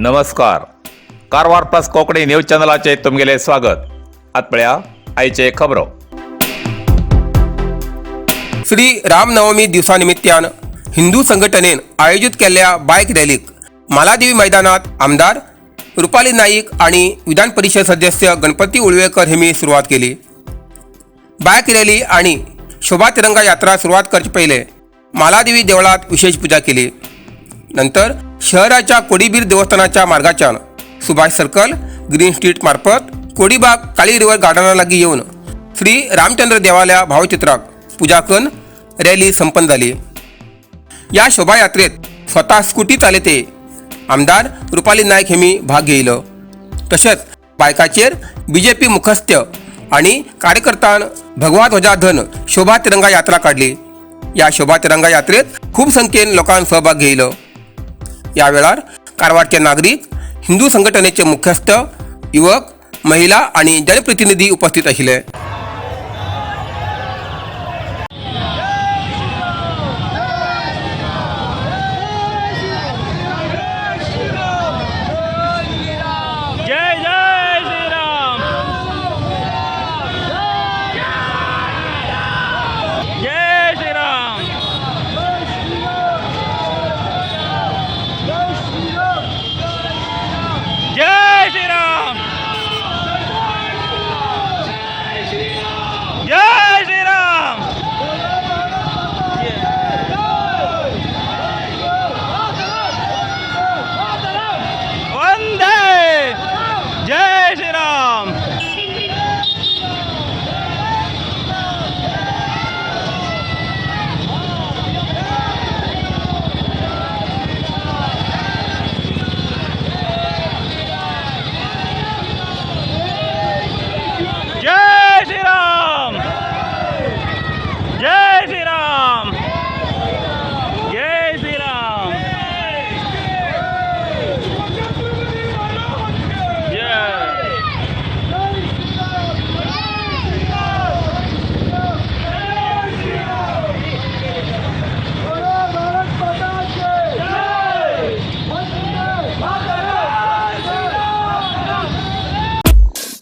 नमस्कार, Karwar plus Konkani news चॅनलाचे तुमगेले स्वागत. आत पळया आयचे खबरो. श्री रामनवमी दिवसानिमित्तान हिंदू संघटनेन आयोजित केल्ल्या बायक रॅलीक मालादेवी मैदानात आमदार रुपाली नाईक आणि विधान परिषद सदस्य गणपती उळवेकर हेमी सुरवात केली. बायक रॅली आणि शोभा तिरंगा यात्रा सुरवात करचे पहिले मालादेवी देवळात विशेष पूजा केली. नंतर शहराच्या कोडीबीर देवस्थानाच्या मार्गाच्यान सुभाष सर्कल, ग्रीन स्ट्रीट मार्फत कोडीबाग, काळी रिव्हर गार्डना लागीं येवन श्री रामचंद्र देवाल्या भावचित्राक पूजा करून रॅली संपन्न झाली. या शोभायात्रेत स्वतः स्कूटी चालयते आमदार रुपाली नाईक हेमी भाग घेयलो. तशेंच बायकाचेर बीजेपी मुखस्थ आणि कार्यकर्त्यान भगवा ध्वजाधन शोभा तिरंगा यात्रा काढली. या शोभा तिरंगा यात्रेत खूप संख्येन लोकांनी सहभाग घेयलो. या वेळार कारवारचे नागरिक, हिंदू संघटनेचे मुख्यस्थ, युवक, महिला आणि जनप्रतिनिधी उपस्थित आशिल्ले. जय जय श्रीराम, जय श्रीराम, जय श्रीराम, जय श्रीराम. वंदे जय श्रीराम. जय श्रीराम, जय श्रीराम, जय श्रीराम, जय.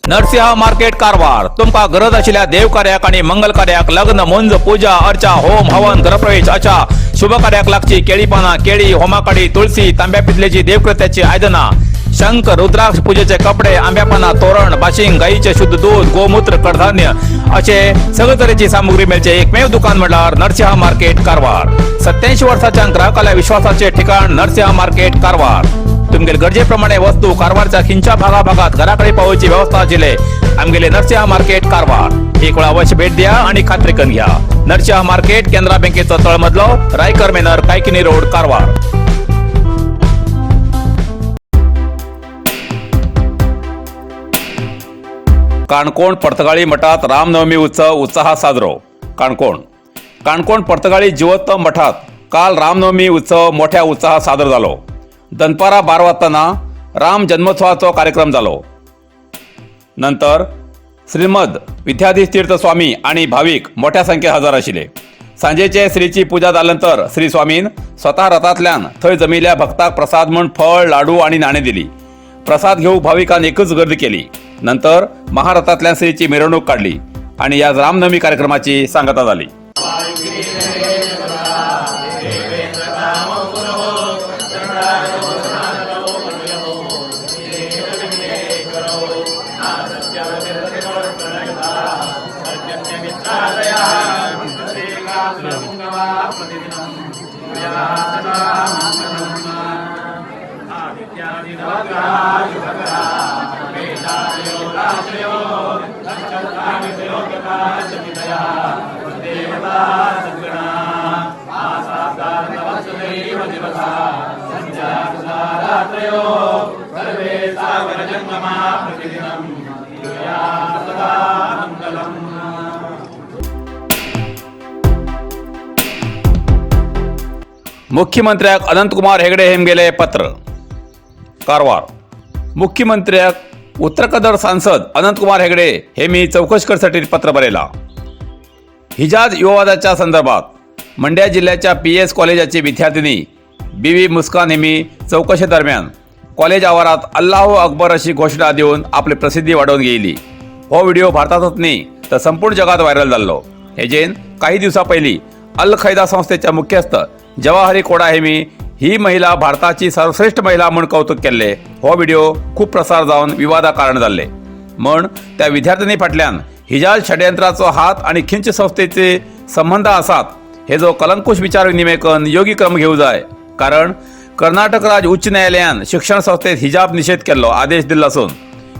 नरसिंहा मार्केट कारवार. तुमका गरज आशिल्ल्या देवकार्याक आणि मंगल कार्याक, लग्न, मुंज, पूजा अर्चा, होम हवन, गृहप्रवेश अशा शुभ कार्याक लागची केळी पानां, केळी, होमाकाडी, तुळसी, तांब्या पितलेची देवकृत्याची आयदनां, शंख, रुद्राक्ष, पूजेचे कपडे, आंब्या पानां, तोरण, बाशिंग, गाईचे शुद्ध दूध, गोमूत्र, कडधान्य असे सगळे तरेची सामुग्री मेळचे एकमेव दुकान म्हटल्यार नरसिंहा मार्केट कारवार. 87 वर्साच्या ग्राहकाला विश्वासाचे ठिकाण नरसिंहा मार्केट कारवार. तुमगेले गरजेप्रमाणे वस्तू कारवारच्या खिंच्या भागाभागात घराकडे पावोवची व्यवस्था आशिल्ले आमगेले नरसिंहा मार्केट कारवार. एक वेळा अवश्य भेट द्या आणि खात्री करून घ्या. नरसिंहा मार्केट, केनरा बँकेचो तळमजलो, रायकर मेनर, कायकिनी रोड, कारवार. काणकोण पर्तगाळी मठात रामनवमी उत्सव उत्साहात साजरो. काणकोण. काणकोण पर्तगाळी जिवोत्तम मठात काल रामनवमी उत्सव मोठ्या उत्साहात सादर जालो. दनपारा 12 वाजताना राम जन्मोत्सवाचो कार्यक्रम जालो. नंतर श्रीमद विद्याधीश तीर्थ स्वामी आणि भाविक मोठ्या संख्येत हजर आशिल्ले. सांजेचे श्रीची पूजा जाल्यानंतर श्री स्वामीन स्वतः रथांतल्यान थंय जमिल्ल्या भक्ताक प्रसाद म्हूण फळ, लाडू आणि नाणे दिली. प्रसाद घेऊक भाविकांनी एकच गर्दी केली. नंतर महारथांतल्यान श्रीची मिरवणूक काढली आणि या रामनवमी कार्यक्रमाची सांगता झाली. मुख्यमंत्र्याक अनंतकुमार हेगडे हेमगेले पत्र. कारवार. मुख्यमंत्र्याक उत्तर कन्नड सांसद अनंतकुमार हेगडे हे मी चौकशी करसाठी पत्र बरयला. हिजाज विवादाच्या संदर्भात मंड्या जिल्ह्याच्या पी एस कॉलेजाची विद्यार्थिनी बी व्ही मुस्कान हेमी चौकशेदरम्यान कॉलेज आवारात अल्लाहो अकबर अशी घोषणा दिवन आपली प्रसिद्धी वाडोवन घेयली. हो व्हिडिओ भारतातच न्ही तर संपूर्ण जगात व्हायरल जाल्लो. हेजेन काही दिवसां पयलीं अल खैदा संस्थेच्या मुख्यस्थ जवाहरी कोडाहेमी ही महिला भारताची सर्वश्रेष्ठ महिला म्हूण कौतुक केल्ले. हो व्हिडिओ खूब प्रसार जावन विवादाक कारण जाल्ले. म्हण त्या विद्यार्थिनी फाटल्यान हिजाब षडयंत्राचो हात आणि खिंच संस्थेचे संबंध आसात हेजो कलंकुश विचार विनिमय करून योग्य क्रम घेऊ जाय. कारण कर्नाटक राज्य उच्च न्यायालयान शिक्षण संस्थेत हिजाब निषेध केल्लो आदेश दिल्लो आसून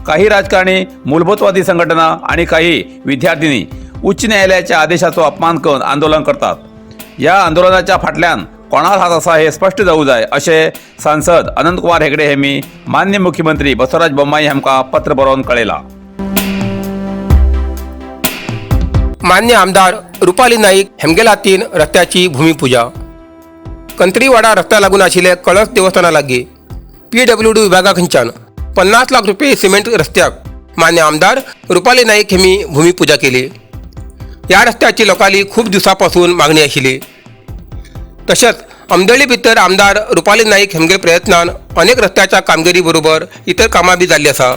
काही राजकारणी, मूलभूतवादी संघटना आणि काही विद्यार्थिनी उच्च न्यायालयाच्या आदेशाचो अपमान करून आंदोलन करतात. या आंदोलनाच्या फाटल्यान कोणाल हात आसा हे स्पष्ट जावू जाय अशें सांसद अनंतकुमार हेगडे हेमी मान्य मुख्यमंत्री बसवराज बोम्माई हांकां पत्र बरोवन कळयलां. मान्य आमदार रुपाली नाईक हेमगेला हातीन रस्त्याची भूमिपूजा. कंत्रीवाडा रस्त्या लागून आशिल्ले कळस देवस्थाना लागीं पीडब्ल्यूडी विभागा खंयच्यान 50 लाख रुपये सिमेंट रस्त्याक मान्य आमदार रुपाली नाईक हेमी भूमिपूजा केली. ह्या रस्त्याची लोकांली खूप दिवसापासून मागणी आशिल्ली. तशेंच आमदळी भितर आमदार रुपाली नाईक हेमगेल प्रयत्नान अनेक रस्त्याच्या कामगिरी बरोबर इतर कामां बी जाल्ली आसा.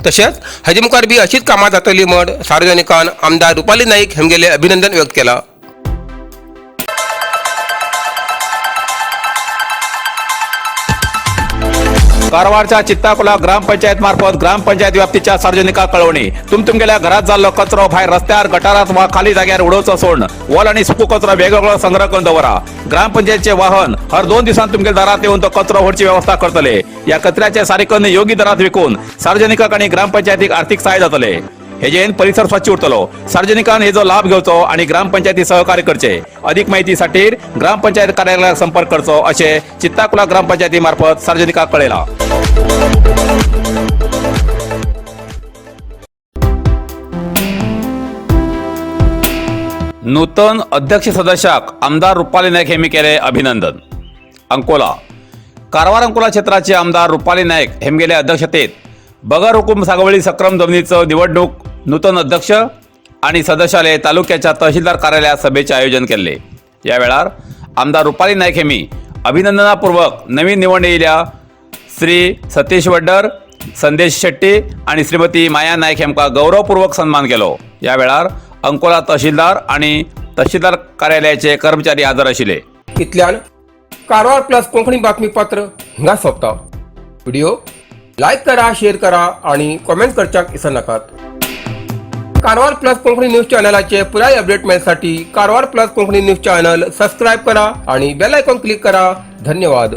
तशेंच हाजे मुखार बी अशीच कामां जातली म्हण सार्वजनिकान आमदार रुपाली नाईक हेमगेले अभिनंदन व्यक्त केला. कारवारच्या चित्ताकुला ग्रामपंचायत मार्फत ग्रामपंचायत व्याप्तीच्या सार्वजनिका कळवणी. तुमगेल्या घरात जाल्लो कचरो भायर रस्त्यार, गटारात वा खाली जाग्यार उडोवचो सोडून वल आणि सुको कचरो वेगवेगळो संग्रह करून दवरा. ग्रामपंचायतचे वाहन हर 2 दिवसांत तुमगेल्या दारात येऊन तो कचरो व्हरची व्यवस्था करतले. या कचऱ्याचे सारीकरण योग्य दरात विकून सार्वजनिकांक आणि ग्रामपंचायतीक आर्थिक सहाय्य जातले. हेजेन परिसर स्वच्छ उरतलो. सार्वजनिकान हेजो लाभ घेवचो आणि ग्रामपंचायती सहकार्य करचे. अधिक माहितीसाठी ग्रामपंचायत कार्यालयात संपर्क करचो असे चित्ताकुला ग्रामपंचायती मार्फत सार्वजनिकांक कळयला. नूतन अध्यक्ष सदस्याक आमदार रुपाली नाईक हेमी केले अभिनंदन. अंकोला कारवार अंकोला क्षेत्राचे आमदार रुपाली नाईक हेमगेले अध्यक्षतेत बगर हुकूम सागवळी सक्रम जमिनीचं निवडणूक नूतन अध्यक्ष आणि सदस्याले तालुक्याच्या तहसीलदार कार्यालयात सभेचे आयोजन केले. या वेळार आमदार रुपाली नाईक हेमी अभिनंदनापूर्वक नवीन निवड येयल्या श्री सतीश वड्डर, संदेश शेट्टी आणि श्रीमती माया नाईक हेमका गौरवपूर्वक सन्मान केलो. या वेळार अंकोला तहसीलदार आणि तहसीलदार कार्यालयाचे कर्मचारी हजर आशिल्ले. इतल्यान कारवार प्लस कोंकणी बातमीपत्र हिंगा सोंपता. व्हिडिओ लायक करा, शेअर करा आणि कॉमेंट करच्याक विसरनाकात. कारवार प्लस कोंकणी न्यूज चॅनलाचे पुराय update मेळसाठी Karwar plus Konkani news channel subscribe करा आणि बेल आयकॉन क्लिक करा. धन्यवाद.